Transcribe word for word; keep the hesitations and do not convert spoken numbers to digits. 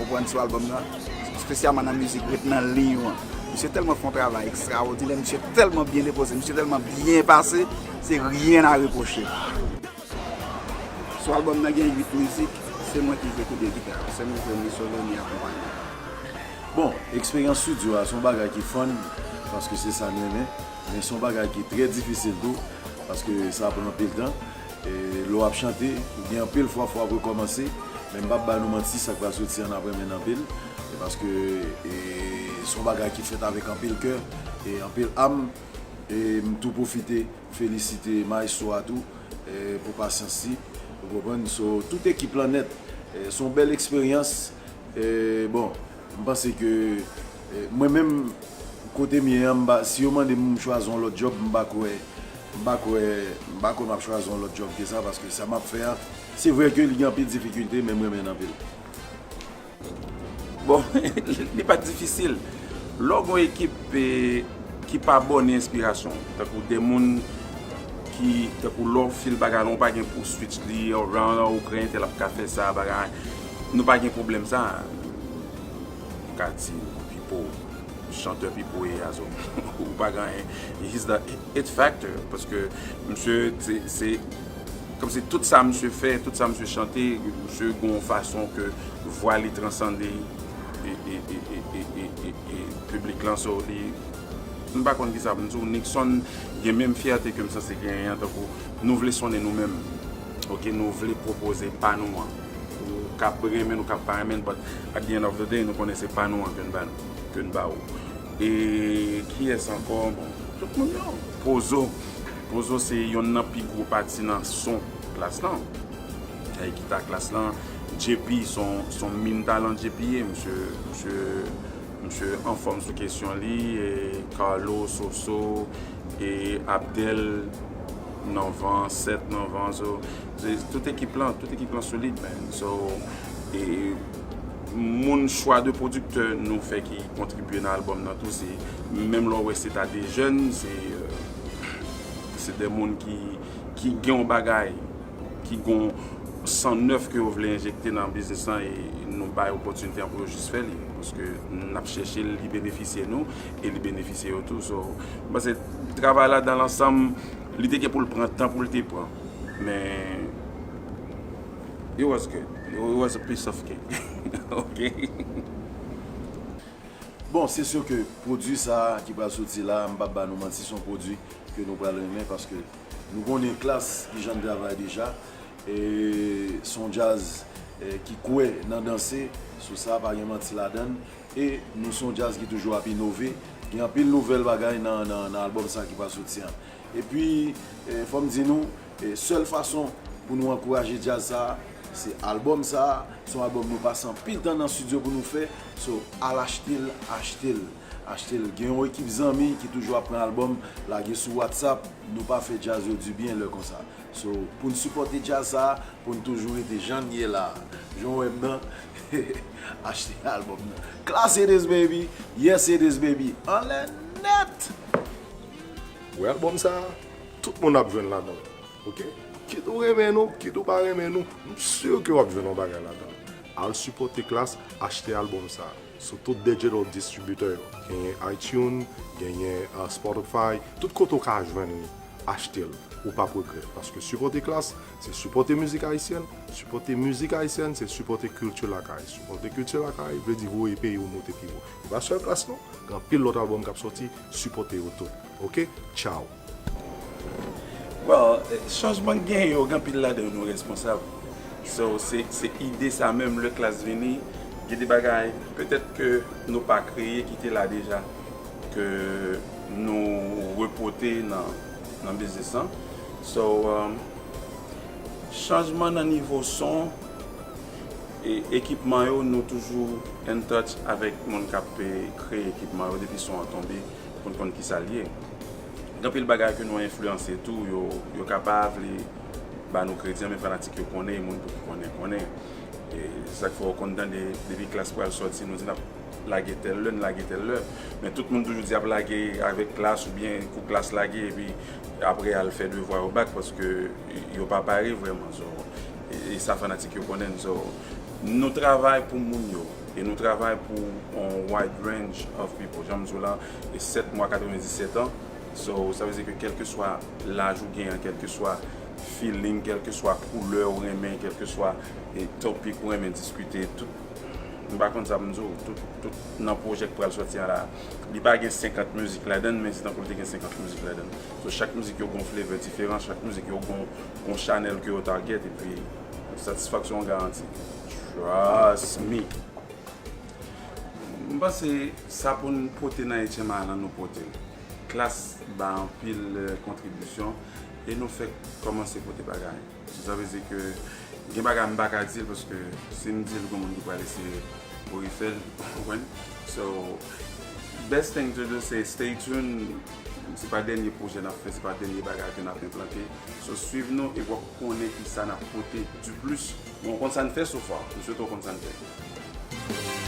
Konprann sou albòm nan, espesyalman nan mizik Ret nan liy ou an. Misye tèlman fè yon travay ekstraòdinè, misye tèlman byen depoze, misye tèlman byen pase, se rien à reprocher. Sou albòm nan gen uit mizik, se mwen ki jwe tou de gita yo, sèl mwen jwe mi solo, mi akonpanye. Bon, eksperyans estidyo a se yon bagay ki fun, paske se sa n renmen, men se yon bagay ki trè difisil tou, paske sa pran anpil tan. E lè w ap chante, ou gen anpil fwa fò w ap rekòmanse, men m p ap ba nou manti, sa k pral soti an ap renmen n anpil, e paske e, se yon bagay ki fèt avèk anpil kè e anpil am. E m tou pwofite felisite mayestwo a tou e, pou pasyans li, ou konprann? So, tout ekip lan nèt, e, se yon bèl eksperyans. E, bon, m panse ke e, mwen menm, kote m ye an, m pa, si yo mande m chwazi yon lòt djòb, m pa kwè, m pa kwè, m pa kwè m ap chwazi yon lòt djòb ke sa, paske sa m ap fè a, se vre ke li gen anpil difikilte, men m renmen l anpil. Bon, li pa difisil. Lè w gen yon ekip e, ki pa ba w ni enspirasyon, tankou de moun ki, tankou lè w fil bagay la, w pa gen pou w switch li, ou ran, ou kreye entèl ap ka fè sa, bagay, nou pa gen pwoblèm sa. Ou ka di Pipo, chantè Pipo ye a, so, ou pa gen anyen. He's the it factor, paske misye, se, se, kòmsi tout sa misye fè, tout sa misye chante, misye gen yon fason ke vwa li transande e, e, e, e, e, e, e, e piblik lan, so, li, m pa konn kisa pou m di w, Nixon gen menm fyète ke m sanse genyen an, tankou nou vle sonnen nou menm, oke, nou vle pwopoze pa nou an. Nou kab renmen, nou kab pa renmen, but at the end of the day, nou konnen se pa nou an ke n ba nou, ke n ba ou. E kiyès ankò? Bon, tout moun yo. Pozo. Pozo se yonn nan pi gwo pati nan son Klass lan. E gita Klass lan. J P, se yon, se yon min talan J P ye, misye, misye, misye anfòm sou kesyon li, e Carlo, Soso, e Abdel, Nòvan, Sèt Nòvan, so, se, tout ekip lan, tout ekip lan solid, man. So, e moun chwa de pwodiktè nou fè ki kontribye nan albòm nan tou, se, menm lè w wè se ta de jèn, se, e, se de moun ki, ki gen yon bagay, ki gen yon san nèf ke yo vle enjekte nan biznis lan e nou bay opòtinite an pou yo jis fè li. Paske n ap chèche l, li benefisye nou e li benefisye yo tou. So, m panse travay la dan lansanm, li te gen pou l pran tan pou l te pran. Men, it was good. It was a piece of cake. Ok? Bon, se si ke pwodui sa a ki pral soti la, m p ap ba nou manti, se yon pwodui ke nou pral renmen, paske nou konnen Klass kijan l travay deja. E se yon djaz, e, ki kwè nan danse, sou sa, pa gen manti ladan l. E nou se yon djaz ki toujou ap inove. Gen anpil nouvèl bagay nan, nan, nan albòm sa ki pral soti an. Epi, eh, fò m di nou, eh, sèl fason pou nou ankouraje djaz sa a, se albòm sa a. Se yon albòm nou pase anpil tan nan estidyo pou nou fè. So, al achte l, achte l, achte l. Gen yon ekip zanmi ki toujou ap pran albòm, lage sou WhatsApp. Nou pa fè djaz yo dibyen lè konsa. So, pou n sipòte djaz sa a, pou n toujou rete jan n ye la a. Jan w wè m nan, achte albòm nan. Klass it is, baby. Yes, it is, baby. Anlè nèt! Ou wè albòm sa a, tout moun ap jwenn ladan l. Oke? Kit ou renmen nou, kit ou pa renmen nou, m si ke w ap jwenn yon bagay ladan l. Al sipòte Klass, achte albòm sa a. Sou tout digital distributor yo. Genyen iTunes, genyen uh, Spotify, tout kote w ka jwenn li, achte l. Ou p ap regrèt. Paske sipòte Klass, se sipòte mizik ayisyèn, sipòte mizik ayisyèn, se sipòte kilti lakay. Sipòte kilti lakay, vle di voye peyi w monte pi wo. E pa sèl Klass non, gen anpil lòt albòm k ap sòti, sipòte yo tout. Oke? Tchaw! Well, chanjman k gen yo, gen anpil ladan yo nou responsab. So, se, se ide sa menm, lè Klass vini, gen de bagay, petèt ke nou pa kreye, ki te la deja, ke nou repote nan, nan biznis lan. So, um, chanjman nan nivo son, e ekipman yo, nou toujou in touch avèk moun k ap kreye ekipman yo depi son an tonbe, pou n konn kisa l ye. Gen anpil bagay ke nou enfliyanse tou, yo, yo ka pa vle ba nou kredi an, men fanatik yo konnen, e moun tou ki konnen, konnen. E se sa k fè w konn tande, depi Klass pral sòti, nou di n ap lage tèl lè, n lage tèl lè. Men tout moun toujou di ap lage avèk Klass oubyen kou Klass lage, epi apre al fè devwa yo back, paske yo pa pare vrèman. So, e, e sa fanatik yo konnen. So, nou travay pou moun yo, e nou travay pou yon wide range of people. Jan m di w la, e sèt mwa katrevenndisèt an. So, sa vle di ke kèlkeswa laj ou genyen, kèlkeswa feeling, kèlkeswa koulè ou renmen, kèlkeswa e topik ou renmen diskite, tout, m pa konn sa pou m di w, tout, tout nan pwojè k pral sòti a la, li pa gen senkant mizik ladan l, men se tankou l te gen senkant mizik ladan l. So, chak mizik yo gon flavor diferan, chak mizik yo gon, gon chanèl ke yo target, epi satisfaksyon an garanti. Trust me. M panse sa pou n pote nan H M I lan, nou pote l. Klass ba anpil eh, kontribisyon e nou fèk kòmanse pote bagay. Sa vle di ke gen bagay m pa ka di l paske si m di l, gen moun ki pral eseye korije l, ou konprann? So, best thing to do se stay tuned. Se pa dènye pwojè n ap fè, se pa dènye bagay ke n ap enplante. So, swiv nou epi w ap konnen kisa n ap pote di plis. Bon, w konn sa n fè so far. M swete w konn sa n fè.